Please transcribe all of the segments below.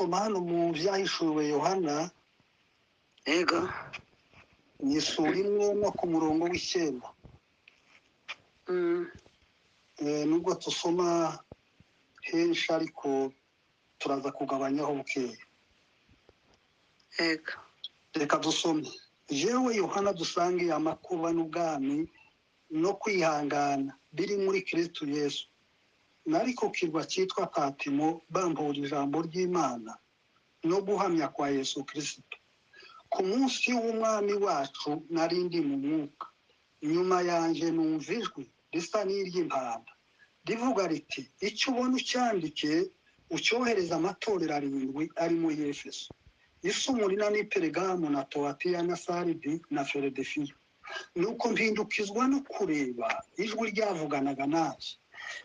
Turasoma hano mu Byahishuwe Yohana. Yego. Ni isura imwe no ku murongo w'9. Nubwo tusoma henshi, ariko turaza kugabanyaho bukeya. Yego. Reka dusome. Jewe Yohana, dusangiye amakuba n'ubwami no kwihangana biri muri Kristo Yesu, nari ku kirwa cyitwa Patimo, bambura ijambo ry'Imana no guhamya kwa Yesu Kristo. Ku munsi w'Umwami wacu nari ndi mu mwuka, nyuma yanjye numva ijwi risa n'iry'impanda rivuga riti: "Icyo ubona ucyandike, ucyohereza amatorero arindwi ari muri Efeso, Isumurina n'i Peregamu na Towatiya na Saridi na Filadelfiya." Nuko mpindukizwa no kureba ijwi ryavuganaga nanjye.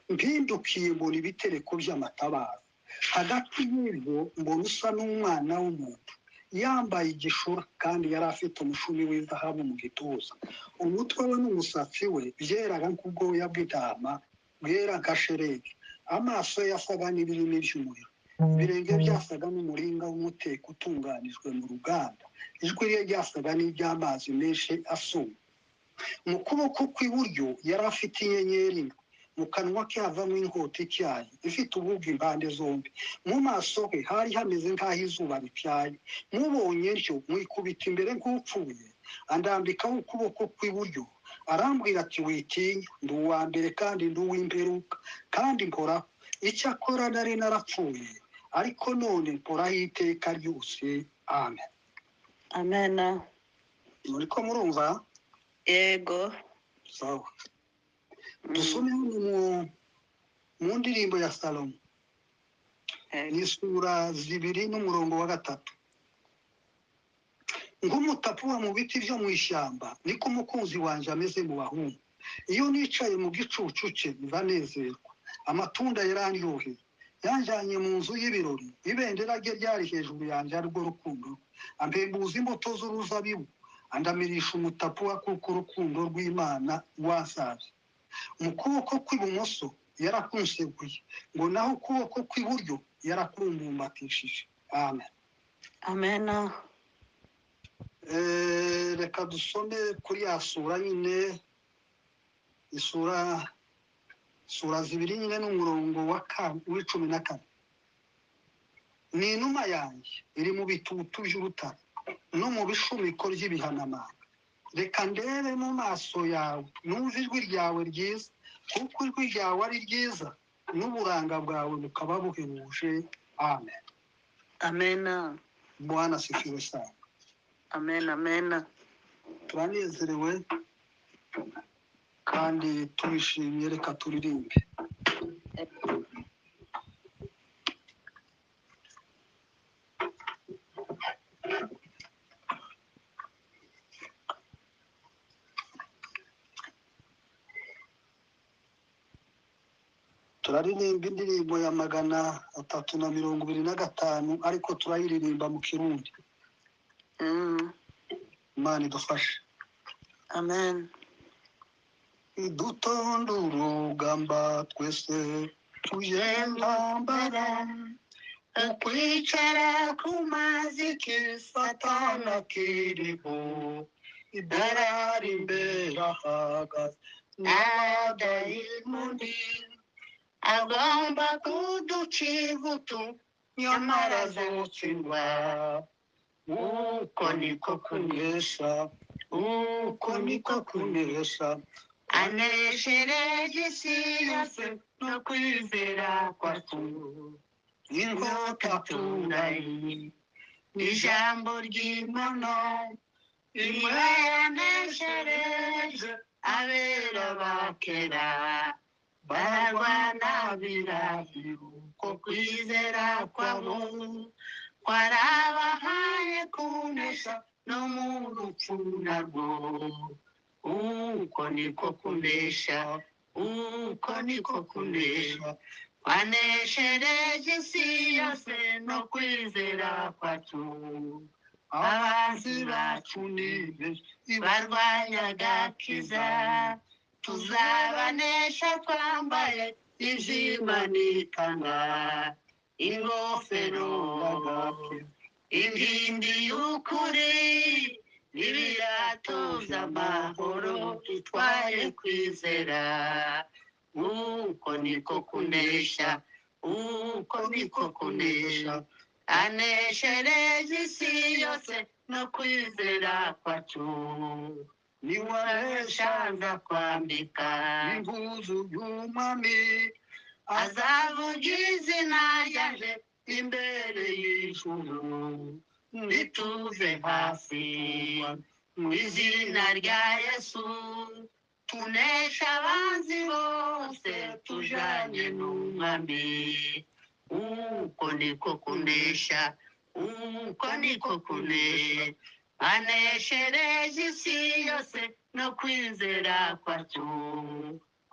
Mpindukiye, mbona ibitereko by'amatabaza. Hagati y'ibyo mbona usa n'umwana w'umuntu, yambaye igishura, kandi yari afite umushumi w'izahabu mu gituza. Umutwe we n'umusatsi we byeraga nk'ubwoya bw'intama bwera nka sheregi. Amaso ye yasaga n'ibirimi by'umuriro, ibirenge byasaga n'umuringa w'umuteko utunganijwe mu ruganda, ijwi rye ryasaga n'iry'amazi menshi asuma. Mu kuboko kw'iburyo yari afite inyenyeri indwi, mu kanwa ke havamo inkota ityaye ifite ubugi impande zombi. Mu maso he hari hameze nk'aho izuba rityaye. Mubonye ntyo, mwikubita imbere nk'upfuye. Andambikaho ukuboko kw'iburyo, arambwira ati: "Witinya, ndi uwa mbere kandi ndi uw'imperuka, kandi mporaho. Icyakora nari narapfuye, ariko none mporaho iteka ryose. Amen." Amen. Muriko murumva? Yego. Sawa. Dusome hano mu Ndirimbo ya Salomo. Ni isura 2 n'umurongo wa 3. Nk'umutapuwa mu biti byo mu ishyamba, niko umukunzi wanjye ameze mu bahungu. Iyo nicaye mu gicucu cye, ndanezerwa. Amatunda yarandyoheye. Yanjyanye mu nzu y'ibirori, ibendera rye ryari hejuru yanjye, arirwo rukundo rwe. Ampembuza imbuto z'uruzabibu, andamirisha umutapuwa, kuko urukundo rw'Imana rwansabye. Mu kuboko kw'ibumoso yarakunseguye ngo, naho ukuboko kw'iburyo yarakumbumbatishije. Amen. Amen. Reka dusome kuri ya sura nyine, isura sura 2 nyine n'umurongo wa 14. Ni inuma yanjye iri mu bitutu by'urutare no mu bishumiko by'ibihanamanga. Reka ndebe mu maso yawe, numve ijwi ryawe ryiza, kuko ijwi ryawe ari ryiza n'uburanga bwawe bukaba buhebuje. Amen. Amen. Bwana asifiwe sana. Amen, amen. Turanezerewe kandi tubishimye. Reka turirimbe. Turaririmba indirimbo ya 325, ariko turayiririmba mu Kirundi. Imana idufashe. Amen. Dutonde urugamba twese, tuje ntambara. Ukwicara ku mazi kisatana kiriho, idorari imbere ahagaze n'abadayimoni agomba kuduca ivutu, nyamara azotsindwa. Uko niko kunesha, uko niko kunesha. Aneshereje isi yose no kwizera kwacu. Inkota turayi ijambo ry'Imana, imwe yaneshereje abera bakera. Bararwana birahiro, ko kwizera kwabo kwarabahaye kunesha no mu rupfu narwo. Uko niko kunesha, uko niko kunesha. Kwaneshereje isi yose no kwizera kwacu. Abanzi bacu ni benshi, barwanya agakiza, tuzabanesha twambaye izimanikana. Ingofero inkindi y'ukuri n'ibirato by'amahoro dutwaye kwizera. Uko niko kunesha, uko niko kunesha, aneshereje isi yose no kwizera kwacu. Niwanesha Niwanesha kwambika impuzu y'umwami, azavuga izina ryaje imbere y'ijuru, nituve hasi mu izina rya Yesu, tunesha abanzi bose tujanye n'umwami. Uko niko kunesha, uko niko kunesha, aneshereje isi yose no kwizera kwacu.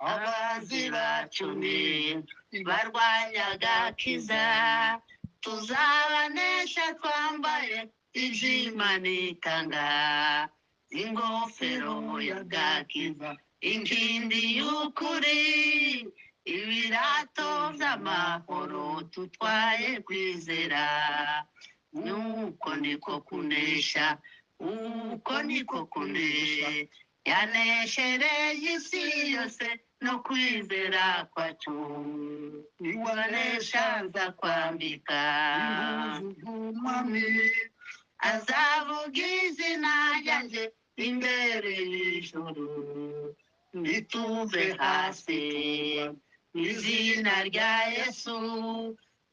Abanzi bacu ni barwanyaga kiza, tuzabanesha twambaye iby'Imana itanga. Ingofero y'agakiza, inkindi y'ukuri, ibirato by'amahoro tutwaye kwizera. Nuko niko kunesha, uko niko kunesha, yaneshereje isi yose no kwizera kwacu. Niwanesha Niwanesha nzakwambika impuzu y'umwami, azavuga izina ryanjye imbere y'ijuru, nituve hasi mu izina rya Yesu,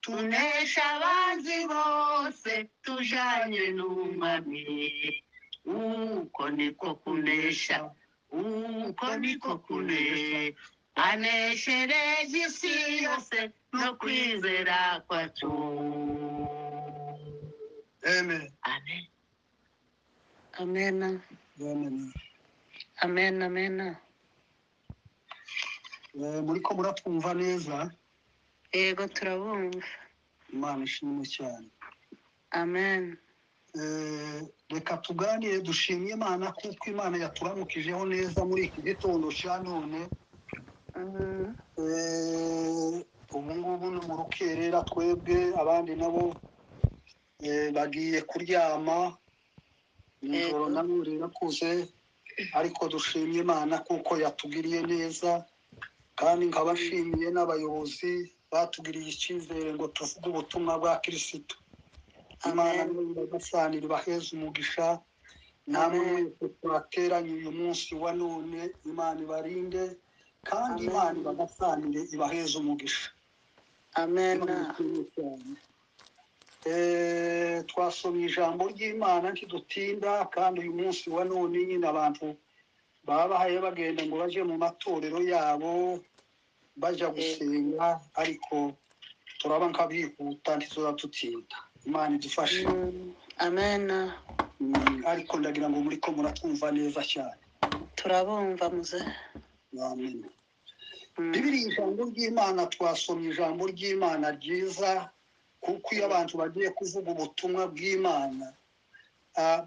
tunesha abanzi bose tujanye n'umwami. Uko niko kunesha, uko niko kunesha, aneshereje isi yose no kwizera kwacu. Amen. Amen. Amen. Amen. Amen. Amen. Muriko muratwumva neza? Yego, turabumva. Imana ishimwe cyane. Amen. Reka tuganire, dushimye Imana kuko Imana yaturamukijeho neza muri iki gitondo cya none. Ubu ngubu ni mu rukerera, twebwe abandi nabo bagiye kuryama, ijoro Yego. nabo rirakuze, ariko dushimye Imana kuko yatugiriye neza, kandi nkaba nshimiye n'abayobozi batugiriye icyizere ngo tuvuge ubutumwa bwa Kirisitu. Imana Amen. niyo ibagasanira, ibaheze umugisha. Namwe Amen. mwese twateranye uyu munsi wa none, Imana ibarinde kandi Imana Amen. ibagasanire, ibaheze umugisha. Amen. Imana ishimwe cyane. Twasomye ijambo ry'Imana ntidutinda, kandi uyu munsi wa none nyine abantu baba bahaye bagenda ngo baje mu matorero yabo bajya Yego. gusenga, ariko turaba nk'abihuta, ntituza dutinda. Imana idufashe. Amen. Ariko ndagira ngo muri ko muratwumva neza cyane. Turabumva muze. Amen. Bibiri, ijambo ry'Imana, twasomye ijambo ry'Imana ryiza, kuko iyo abantu bagiye kuvuga ubutumwa bw'Imana,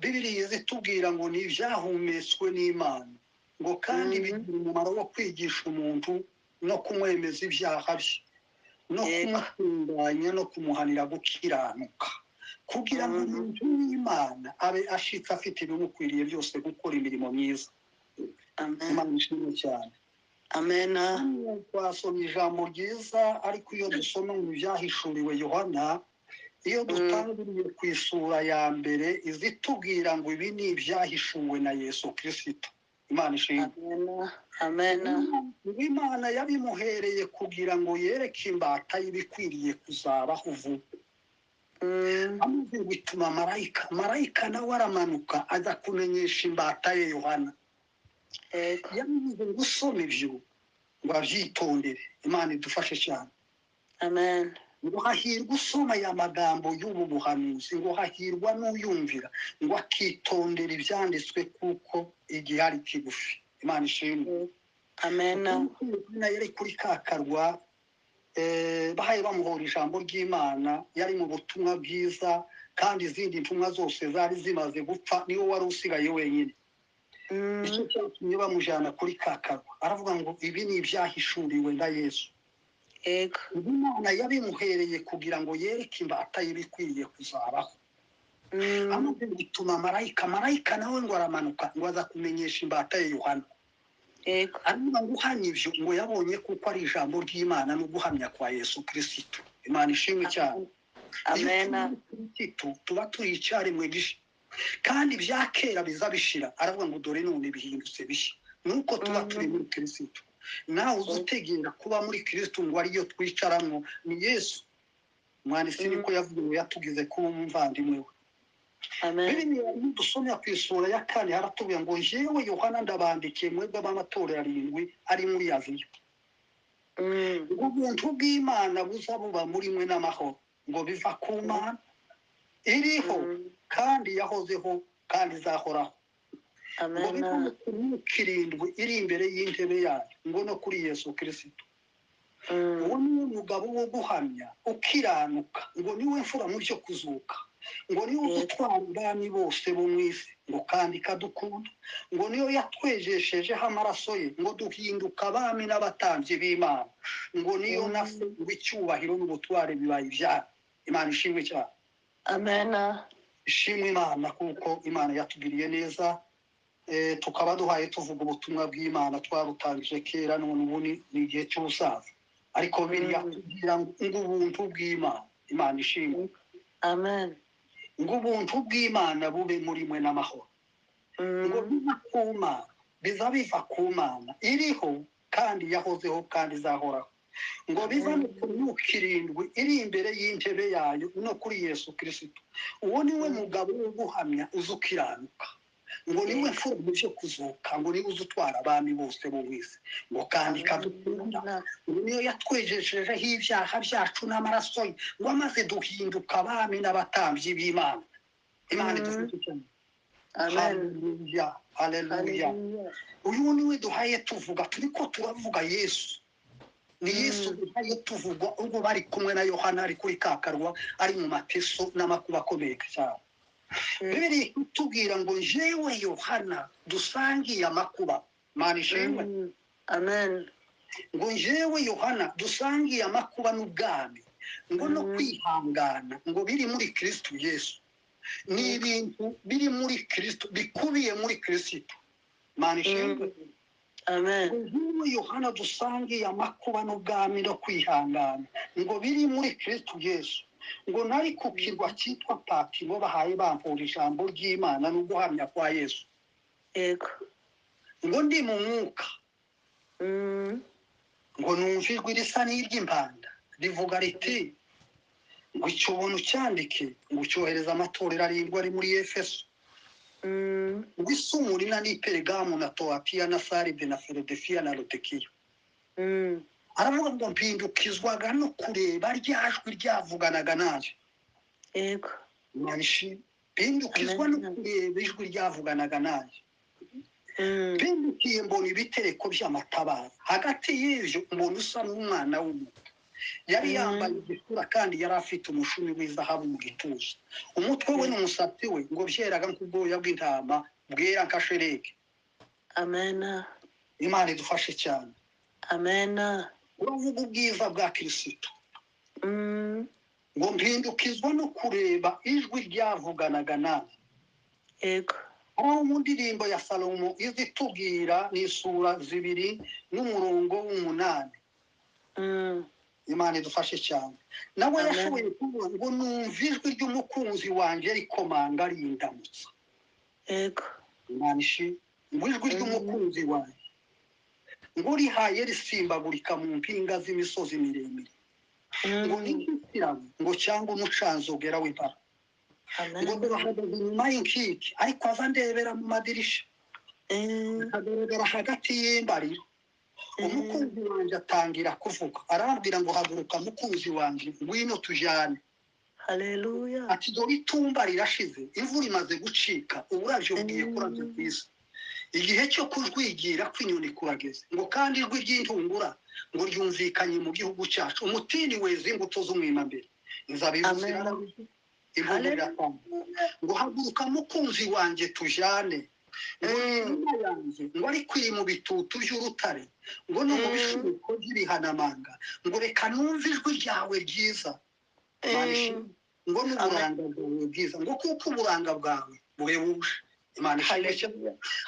Bibiliya izitubwira ngo ni ibyahumetswe n'Imana, ngo kandi bigira umumaro wo kwigisha umuntu no kumwemeza ibyaha bye no Yego. kumutunganya no kumuhanira gukiranuka, kugira ngo umuntu w'Imana abe ashitse afite ibimukwiriye byose gukora imirimo myiza. Amen. Imana ishimwe cyane. Amen. Twasomye ijambo ryiza, ariko iyo dusoma mu byahishuriwe Yohana, iyo dutangiriye ku isura ya mbere, izitubwira ngo ibi ni ibyahishuwe na Yesu Kirisito. Imana ishimwe. Amen. Amen. Imana yabimuhereye kugira ngo yereke imbata y'ibikwiriye kuzabaho vuba. Amaze bituma marayika nawe aramanuka aza kumenyesha imbata ye Yohana. Yego. Yamuze ngo usome ibyo ngo abyitondere. Imana idufashe cyane. Amen. Ngo hahirwa usoma aya magambo y'ubu buhanuzi, ngo hahirwa n'uyumvira, ngo akitondera ibyanditswe kuko igihe ari kigufi. Imana ishimwe. Amen. Yohana yari kuri ka karwa, bahaye bamuhora ijambo ry'Imana, yari mu butumwa bwiza, kandi izindi ntumwa zose zari zimaze gupfa, niwe wari usigaye wenyine. Icyo cyatumye bamujyana kuri ka karwa, aravuga ngo ibi ni ibyahishuriwe na Yesu. Yego. Imana yabimuhereye kugira ngo yereke imbata y'ibikwiriye kuzabaho. Amaze gutuma marayika, marayika nawe ngo aramanuka, ngo aza kumenyesha imbata ye Yohana. Yego. Aravuga ngo uhamya ibyo, ngo yabonye kuko ari ijambo ry'Imana no guhamya kwa Yesu Kirisitu. Imana ishimwe cyane. Iyo Amen. turi muri Kristo, tuba turi icyarimwe gishya, kandi ibya kera biza bishira. Aravuga ngo dore none bihindutse bishya, nuko tuba turi muri Kristo. Nawe uza utegera kuba muri Kristo, ngo ariyo twicaramo ni Yesu. Umwanditsi niko yavuze ngo yatugize kuba umuvandimwe we. Amen. Bibiliya dusomera ku isura ya 4, haratubwira ngo jewe Yohana ndabandikiye mwebwe b'amatorero arindwi ari muri Aziya, ngo ubuntu bw'Imana buza buba muri mwe n'amahoro, ngo biva ku Mana iriho kandi yahozeho kandi izahoraho, ngo Amen. biva ku myuka irindwi iri imbere y'intebe yayo, ngo no kuri Yesu Kirisitu. Uwo niwe mugabo wo guhamya ukiranuka, ngo niwe mfura mu byo kuzuka, ngo niwe gutwara ubwami bose bo mu isi, ngo kandi ikadukunda, ngo niyo yatwejeshejeho amaraso ye, ngo duhinduka abami n'abatambyi b'Imana, ngo niyo na se, ngo icyubahiro n'ubutware bibaye ibyayo. Imana ishimwe cyane. Amen. Ishimwe Imana, kuko Imana yatugiriye neza. Tukaba duhaye tuvuga ubutumwa bw'Imana twabutangije kera, none ubu ni igihe cy'ubusaza, ariko biriya tubwira ngo ubuntu bw'Imana. Imana ishimwe. Amen. Ngo ubuntu bw'Imana bube muri mwe n'amahoro, ngo biva ku Mana, biza biva ku Mana iriho kandi yahozeho kandi izahoraho, ngo biva no ku myuka irindwi iri imbere y'intebe yayo no kuri Yesu Kirisitu. Uwo niwe mugabo wo guhamya uza ukiranuka, ngo niwe mfura mu byo kuzuka, ngo niwe uza utwara abami bose bo mu isi, ngo kandi ikadukunda, ngo niyo yatwejeshejeho ibyaha byacu n'amaraso ye, ngo amaze duhinduka abami n'abatambyi b'Imana. Imana idufite cyane. Amen. Haleluya, haleluya. Uyu niwe duhaye tuvuga, turiko turavuga Yesu. Ni Yesu duhaye tuvuga ubwo bari kumwe na Yohana ari kuri kakarwa, ari mu mateso n'amakuba akomeye cyane. Bibiliya itubwira ngo jewe Yohana dusangiye amakuba. Imana ishimwe. Amen. Ngo jewe Yohana dusangiye amakuba n'ubwami, ngo no kwihangana, ngo biri muri Kristo Yesu. Ni ibintu biri muri Kristo, bikubiye muri Kristo. Imana ishimwe. Amen. Ngo Yohana dusangiye amakuba n'ubwami no kwihangana, ngo biri muri Kristo Yesu. Ngo nari ku kirwa cyitwa Patimo, bahaye bampura ijambo ry'Imana no guhamya kwa Yesu. Yego. Ngo ndi mu mwuka, ngo numva ijwi risa n'iry'impanda rivuga riti ngo icyo ubona ucyandike, ngo ucyohereze amatorero arindwi ari muri Efeso, ngo Isumurina n'i Peregamu na Towatiya na Saride na Filadelfiya na Lodekiya. Aravuga ngo mpindukizwaga no kureba rya jwi ryavuganaga nanjye. Yego. Imana ishimwe. Mpindukizwa no kureba ijwi ryavuganaga nanjye. Mpindukiye mbona ibitereko by'amatabaza, hagati y'ibyo mbona usa n'umwana w'umuntu. Yari yambaye igisura kandi yari afite umushumi w'izahabu mu gituza. Umutwe we n'umusatsi we ngo byeraga nk'ubwoya bw'intama bwera nka sheregi. Amen. Imana idufashe cyane. Amen. Uravuga ubwiza bwa Kirisitu. Ngo mpindukizwa no kureba ijwi ryavuganaga nanjye. Yego. Aho mu ndirimbo ya Salomo izitubwira ni isura 2 n'umurongo w'8. Imana idufashe cyane. Nawe yashoboye kuvuga ngo numva ijwi ry'umukunzi wanjye rikomanga rindamutsa. Yego. Imana ishimwe. Ngo ijwi ry'umukunzi wanjye ngo rihaye risimbagurika mu mpinga z'imisozi miremire, ngo n'inzitiramu, ngo cyangwa umucanzogera w'impara, ngo bahagaze inyuma y'inkike, ariko aza ndebera mu madirisha, akagaragara hagati y'imbariro. Umukunzi wanjye atangira kuvuga, arambwira ngo haguruka mukunzi wanjye, ngwino tujyane. Haleluya. Ati dore itumba rirashize, imvura imaze gucika, uburabyo bugiye kurabya ku isi, igihe cyo kujwigira kw'inyoni kurageze, ngo kandi ijwi ry'intungura ngo ryumvikanye mu gihugu cyacu, umutini weza imbuto z'umwimambere, inzabibu zirarabije, imbuto iratanga. Ngo haguruka mukunzi wanjye tujyane. Ngo inuma yanjye ngo ariko iri mu bitutu by'urutare, ngo no mu bishuko by'ibihanamanga, ngo reka numve ijwi ryawe ryiza. Imana ishimwe. Ngo n'uburanga bwawe bwiza, ngo kuko uburanga bwawe buhebuje. Imana ishimwe cyane.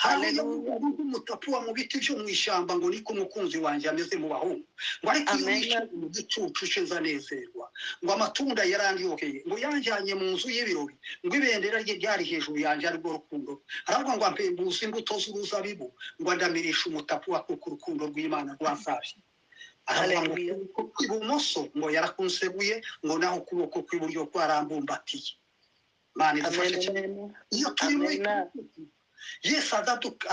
Haleluya. Haleluya. Nk'umutapuwa mu biti byo mu ishyamba, ngo niko umukunzi wanjye ameze mu bahungu. Ngo ariko iyo Amen. nicaye mu gicucu cye nzanezerwa. Ngo amatunda yarandyoheye, ngo yanjyanye mu nzu y'ibirori, ngo ibendera rye ryari hejuru yanjye arirwo rukundo. Aravuga ngo ampembuza imbuto z'uruzabibu, ngo andamirishe umutapuwa, kuko urukundo rw'Imana rwansabye. Aravuga ngo Haleluya. ukuboko kw'ibumoso ngo yarakunseguye, ngo naho ukuboko kw'iburyo kwarambumbatiye. Imana idufashe cyane. Amen. Iyo turi muri Amen. Yesu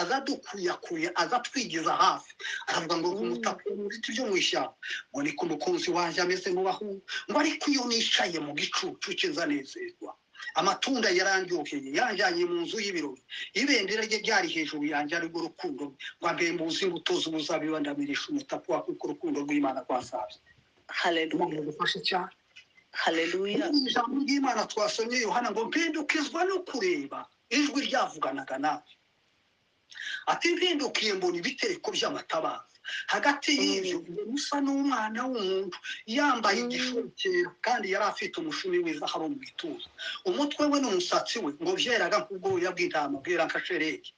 azadukuyakuya, azatwigiza hafi. Aravuga ngo umutaka mu biti byo mu ishyamba, ngo niko umukunzi wanjye ameze mu bahungu. Ngo ariko iyo nicaye mu gicucu cye nzanezerwa. Amatunda yarandyoheye, yanjyanye mu nzu y'ibirori, ibendera rye ryari hejuru yanjye arirwo rukundo rwe. Ngo ambembuze imbuto z'uruzabibu, andamirisha umutapuwa, kuko urukundo rw'Imana rwasabye. Imana Haleluya. idufashe cyane. Haleluya. Muri iri jambo ry'Imana twasomye, Yohana ngo mpindukizwa no kureba ijwi ryavuganaga nawe. Ati mpindukiye mbona ibitereko by'amatabaza, hagati y'ibyo mbona usa n'umwana w'umuntu, yambaye igishura cyera, kandi yari afite umushumi w'izahabu mu gituza. Umutwe we n'umusatsi we ngo byeraga nk'ubwoya bw'intama bwera nka sheregi,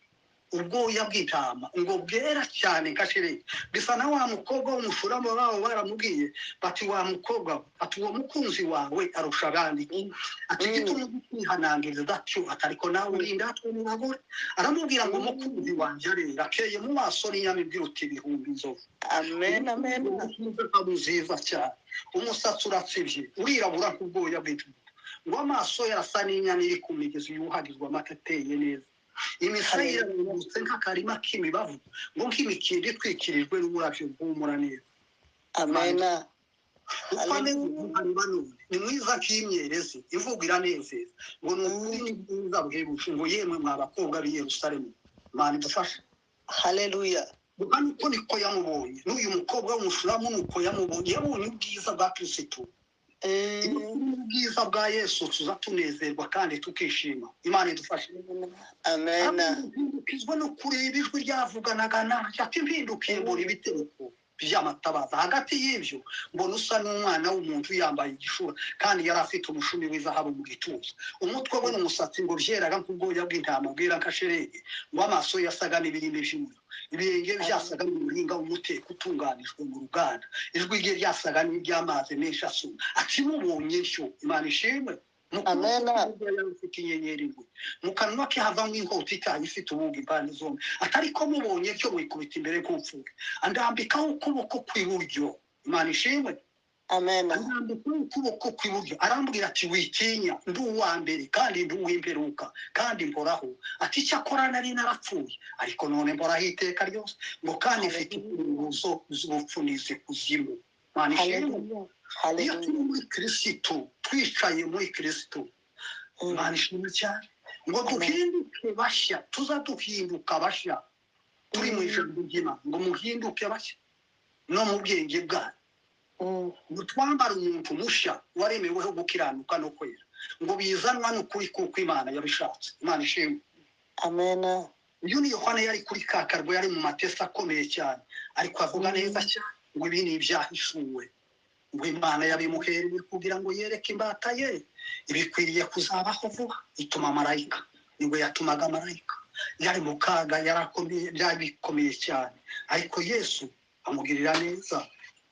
ubwoya bw'intama ngo bwera cyane nka sheregi. Bisa na wa mukobwa w'umushuramu babo baramubwiye bati: wa mukobwa we, ati uwo mukunzi wawe arusha abandi iki? Ati igituma kwihanangiriza atyo, atariko nawe urinda atwe mu bagore. Aramubwira ngo umukunzi wanjye arera, akeye mu maso n'inyamibwira uti ibihumbi inzovu. Amen. Amen. Inzovu nziza cyane, umusatsi uratsibye, urirabura nk'ubwoya bw'intama. Ngo amaso yarasa n'inyana iri ku migezi yuhagizwa amata ateye neza. Imisaya irarungutse nk'akarima k'imibavu, ngo nk'imikindo itwikirijwe n'uburabyo bwumura neza. Amen. Uko ameze nka none ni mwiza nk'imyerezi, imvugo iranezeza. Ngo ni ukuri ni bwiza buhebuje. Ngo yemwe mwa bakobwa b'i Yerusalemu, Imana idufashe. Haleluya. Hano uko niko yamubonye, n'uyu mukobwa w'umushuramu nuko yamubonye, yabonye ubwiza bwa Kirisitu. Iyo turi mu bwiza bwa Yesu tuza tunezerwa kandi tukishima. Imana idufashe. Amen. Mpindukizwa no kureba ijwi ryavuganaga nanjye. Ati mpindukiye mbona ibitereko by'amatabaza, hagati y'ibyo mbona usa n'umwana w'umuntu, yambaye igishura, kandi yari afite umushumi w'izahabu mu gituza. Umutwe we n'umusatsi ngo byeraga nk'ubwoya bw'intama bwera nka sheregi. Ngo amaso yasaga n'ibirimi by'umuriro, ibirenge byasaga n'umuringa w'umuteko utunganijwe mu ruganda, ijwi rye ryasaga n'iry'amazi menshi asuma. Ati mubonye ntyo. Imana ishimwe. Mu kuboko Amen. kw'iburyo yari afite inyenyeri indwi, mu kanwa ke havamo inkota ityaye ifite ubugi impande zombi. Atari ko mubonye cyo mwikubita imbere k'upfuye, andambikaho ukuboko kw'iburyo. Imana ishimwe. Amen. Arambikaho ukuboko kw'iburyo, arambwira ati witinya, ndi uwa mbere kandi ndi uw'imperuka, kandi mporaho. Ati icyakora nari narapfuye, ariko none mporaho iteka ryose, ngo kandi mfite imfunguzo z'urupfu n'iz'ikuzimu. Imana ishimwe. Haleluya. Iyo Haleluya. turi muri Kirisitu, twicaye muri Kirisitu, Imana ishimwe cyane. Ngo duhinduke bashya, tuza duhinduka bashya turi mu ijambo ry'Imana. Ngo muhinduke bashya no mu bwenge bwanyu, ngo twambare umuntu mushya waremeweho gukiranuka no kwera, ngo bizanwa n'ukuri kuko Imana yabishatse. Imana ishimwe. Amen. Uyu ni Yohana, yari kuri ka karwa, yari mu matesa akomeye cyane, ariko avuga neza cyane ngo ibi ni ibyahishuwe, ngo Imana yabimuhereye kugira ngo yereke imbata ye ibikwiriye kuzabaho vuba. Ituma marayika, nibwo yatumaga marayika. Yari mu kaga, yarakomeye, byari bikomeye cyane, ariko Yesu amugirira neza.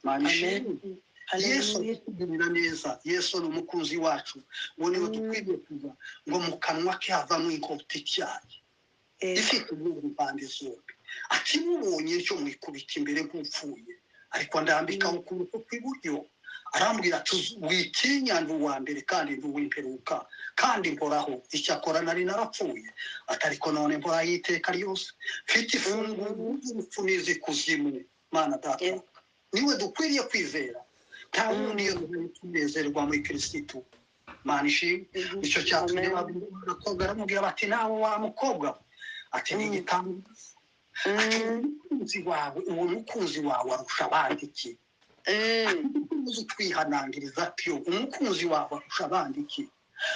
Imana ishimwe. Yesu Haleluya. atugirira neza. Yesu ni umukunzi wacu, ngo niwe dukwiriye kuva. Ngo mu kanwa ke havamo inkota ityaye ifite ubwenge impande zombi. Ati mubonye icyo mwikubita imbere nk'upfuye, ariko ndambikaho ukuboko kw'iburyo, arambwira ati witinya, ndi uwa mbere kandi ndi uw'imperuka, kandi mporaho. Icyakora nari narapfuye, atariko none mporaho iteka ryose, mfite ifunguro ry'urupfu n'iz'ikuzimu. Mana data, niwe dukwiriye kwizera, nta wundi. Iyo duhuye tunezerwa muri Kirisitu. Mana ishimwe. Nicyo cyatumye abakobwa baramubwira bati nawe wa mukobwa we, ati ni igitangaza. Ati umukunzi wawe, uwo mukunzi wawe arusha abandi iki? Umukunzi utwihanangiriza atyo, umukunzi wawe arusha abandi iki?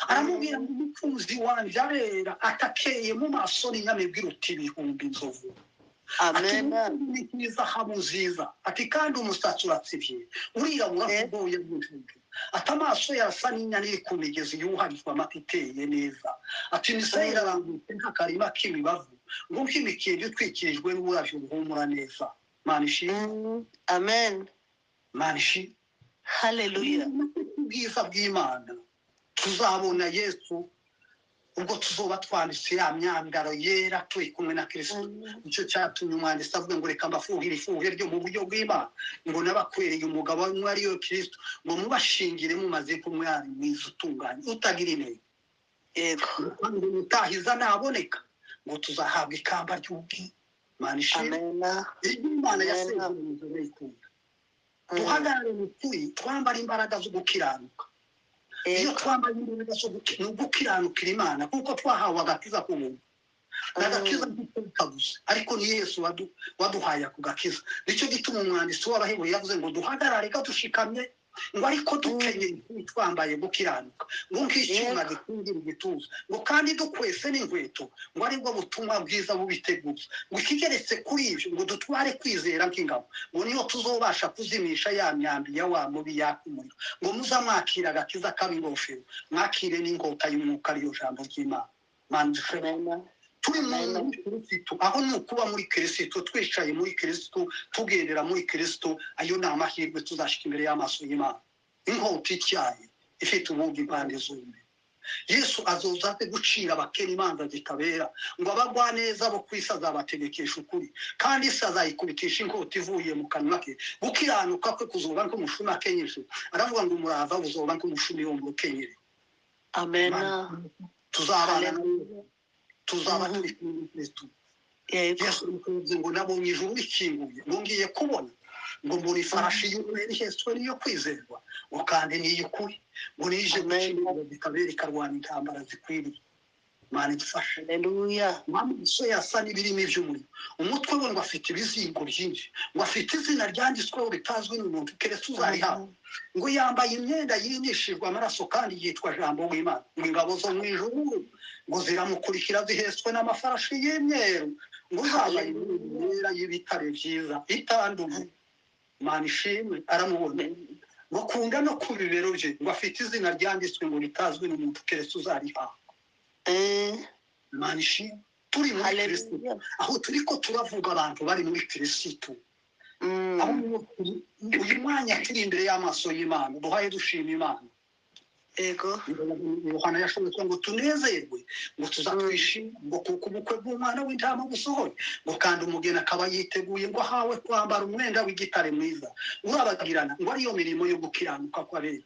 Aramubwira ngo umukunzi wanjye arera, atakeye mu maso n'inyamibwa iruta ibihumbi inzovu. Ati Amena. n'izahabu nziza, ati kandi umusatsi uratsibye urirabura nk'ubwoya bw'injuju, ati amaso yasa n'inyana iri ku migezi yuharizwa amata iteye neza, ati imisaya irarambutse nk'akarima k'imibavu, ngo nk'imikingo itwikirijwe n'uburabyo buhumura neza. Mana ishimwe. Amen. Mana ishimwe. Haleluya. Ubwiza bw'Imana tuzabona Yesu ubwo tuzoba twanditse ya myambaro yera turi kumwe na Kristo. Nicyo cyatumye umwanditsi avuga ngo reka mbafuhire ifuhe ryo mu buryo bw'Imana, ngo nabakwereye umugabo umwe ariyo Kristo, ngo mubashingire mumaze kumwari mwiza utunganye utagira intege. Yego. Ngo mutahiza naboneka, ngo tuzahabwa ikamba ry'ubwiza. Mana ishimwe. Amena. Ibyo Imana Amena. yasezeranyije ndayikunda. Duhagarare mu kuri, twambara imbaraga zo gukiranuka. Iyo twambaye imbaraga zo gukiranukira Imana, kuko twahawe agakiza k'ubuntu. Agakiza ntikabuze, ariko ni Yesu waduhaye ako gakiza. Nicyo gituma umwanditsi w'Abaheburayo yavuze ngo duhagarare dushikamye, ngo ariko dukenyeye twambaye gukiranuka, ngo nk'icyuma gikingira igituza, ngo kandi dukwese n'inkweto, ngo aribwo butumwa bwiza bubiteguza, ngo ikigeretse kuri ibyo ngo dutware kwizera nk'ingabo, ngo niyo tuzobasha kuzimisha ya myambi ya wa mubi yaka umuriro, ngo muzamwakira agakiza k'ab'ingofero, mwakire n'inkota y'umwuka ariyo jambo ry'Imana. Mana dushobora turi muri Kristo, aho ni ukuba muri Kristo, twicaye muri Kristo, tugendera muri Kristo. Ayo ni amahirwe tuzashika imbere y'amaso y'Imana. Inkota ityaye ifite ubugi impande zombi. Yesu azoza aze gucira abakene imanza zitabera, ngo abagwaneza bo ku isi azabategekesha ukuri, kandi isi azayikubitisha inkota ivuye mu kanwa ke. Gukiranuka kwe kuzoba nk'umushumi akenyeje. Aravuga ngo umurava uzoba nk'umushumi wo mu rukenyerero. Amena. Tuzabana na Yesu, tuzaba turi kumwe na Kristo. Yesu yavuze ngo nabonye ijuru rikinguye, ngo ngiye kubona, ngo mbona ifarashi y'umweru ihetswe n'iyo kwizerwa, ngo kandi n'iy'ukuri, ngo nije gucira zitabera ikarwana intambara zikwiriye. Mana idufashe. Haleluya. Amaso yasa n'ibirimi by'umuriro, umutwe we ngo afite ibizingo byinshi, ngo afite izina ryanditsweho ritazwi n'umuntu keretse uzarihabwa, ngo yambaye imyenda yinishijwe amaraso kandi yitwa Jambo w'Imana, ngo ingabo zo mu ijuru ngo ziramukurikira zihetswe n'amafarashi y'imyeru, ngo zambaye imyenda y'ibitare byiza itanduye. Mana ishimwe. Aramubona ngo kunda no ku bibero bye, ngo afite izina ryanditswe ngo ritazwi n'umuntu keretse uzarihabwa. Mana ishimwe. Turi muri Kristo, aho turi ko turavuga abantu bari muri Kristo. Aho uyu mwanya turi imbere y'amaso y'Imana, duhaye dushima Imana. Yego. Yohana yashoboye ngo tunezerwe, ngo tuzatwishime, ngo kuko ubukwe bw'umwana w'intama busohoye, ngo kandi umugeni akaba yiteguye, ngo ahawe kwambara umwenda w'igitare mwiza urabagirana, ngo ariyo mirimo yo gukiranuka kw'abera.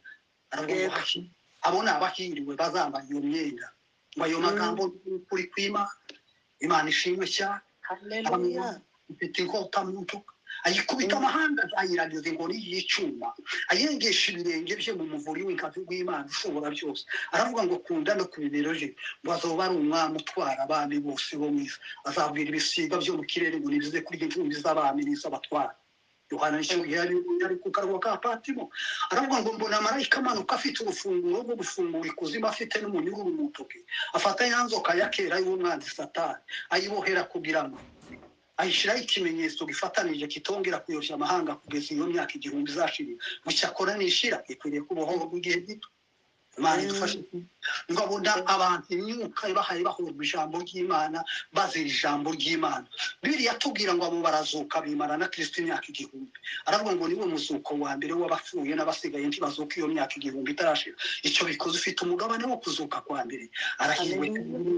Aravuga ngo abo ni abahiriwe bazambaye iyo myenda, ngo ayo magambo kuri kwima. Imana ishimwe cyane. Haleluya. Ifite inkota mu ntoki, ayikubita amahanga, ayiragiza inkoni y'icyuma, ayengesha ibirenge bye mu muvuri w'inkazi w'Imana ushobora byose. Aravuga ngo kunda no ku bibero bye, ngo azoba ari umwami utwara abami bose bo mu isi, azabwira ibisiga byo mu kirere ngo nibize kurya intumbi z'abami n'iz'abatwara. Yohana nicyo gihe yari ku karwa ka Patimo. Aravuga ngo mbona marayika amanuka afite urufunguzo rwo gufungura ikuzimu, afite n'umunyururu mu ntoki, afata ya nzoka ya kera y'umwanzi Satani, ayibohera kugira ngo ayishyiraho ikimenyetso gifatanije kitongera kuyoshya amahanga kugeza iyo myaka igihumbi izashirira. Gucyakora nishira ikwiriye kubohorwa igihe gito. Imana idufashe. Ngo abona abantu imyuka ibahaye bahorwa ijambo ry'Imana, bazira ijambo ry'Imana. Bibiliya tubwira ngo abo barazuka bimara na Kristo imyaka igihumbi. Aravuga ngo niwe muzuko wa mbere w'abapfuye, n'abasigaye ntibazuka iyo myaka igihumbi itarashira. Icyo bikoze ufite umugabane wo kuzuka kwa mbere. Arahirwe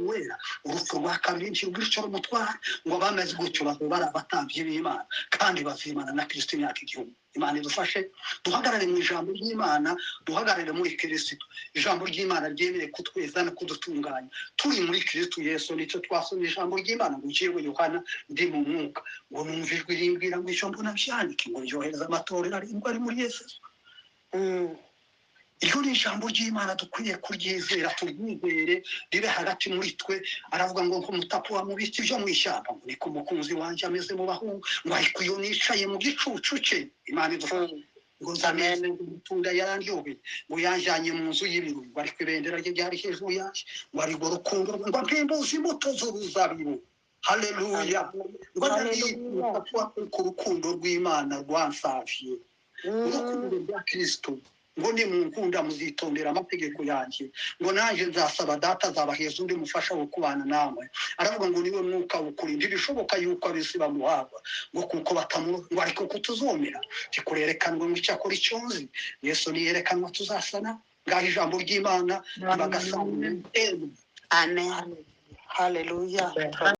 wera, urupfu rwa kabiri ntirwica rumutwara, ngo abameze gutyo bazoba ari abatambyi b'Imana kandi bazimana na Kristo imyaka igihumbi. Imana idufashe duhagarare mu ijambo ry'Imana, duhagarare muri Kristo. Ijambo ry'Imana ryemere kutweza no kudutunganya turi muri Kristo Yesu. Nicyo twasomye ijambo ry'Imana ngo njyewe Yohana ndi mu mwuka, ngo numva ijwi rimbwira ngo icyo mbona byandike, ngo ryohereza amatorero arindwi ari muri Yesu. Iryo ni ijambo ry'Imana dukwiriye kuryizera, turyizere ribe hagati muri twe. Aravuga ngo nk'umutapu wa mu biti byo mu ishyamba, ngo niko umukunzi wanjye ameze mu bahungu, ngo ariko iyo nicaye mu gicucu cye. Imana idufashe. Ngo nzanezerwe gutunda, yarandyoheye, ngo yanjanye mu nzu y'ibirori, ngo ariko ibendera rye ryari hejuru yanjye, ngo ariko rukundo rwe, ngo ampembuze imbuto z'uruzabibu. Haleluya! Ngo Haleluya. ndabyifuza kuko urukundo rw'Imana rwansavye, urukundo rwa Kristo. Ngo nimunkunda muzitondera amategeko yanjye, ngo nanjye nzasaba Data azabaheza undi mufasha wo kubana namwe. Aravuga ngo niwe Mwuka w'ukuri, ntibishoboka yuko ab'isi bamuhabwa, ngo kuko batamu, ngo ariko kutuzomera ntikurerekanwe. Ngo icyakora icyo nzi, Yesu niyerekanwa tuzasana. Ngaho ijambo ry'Imana ntibagasana. Amen. Haleluya.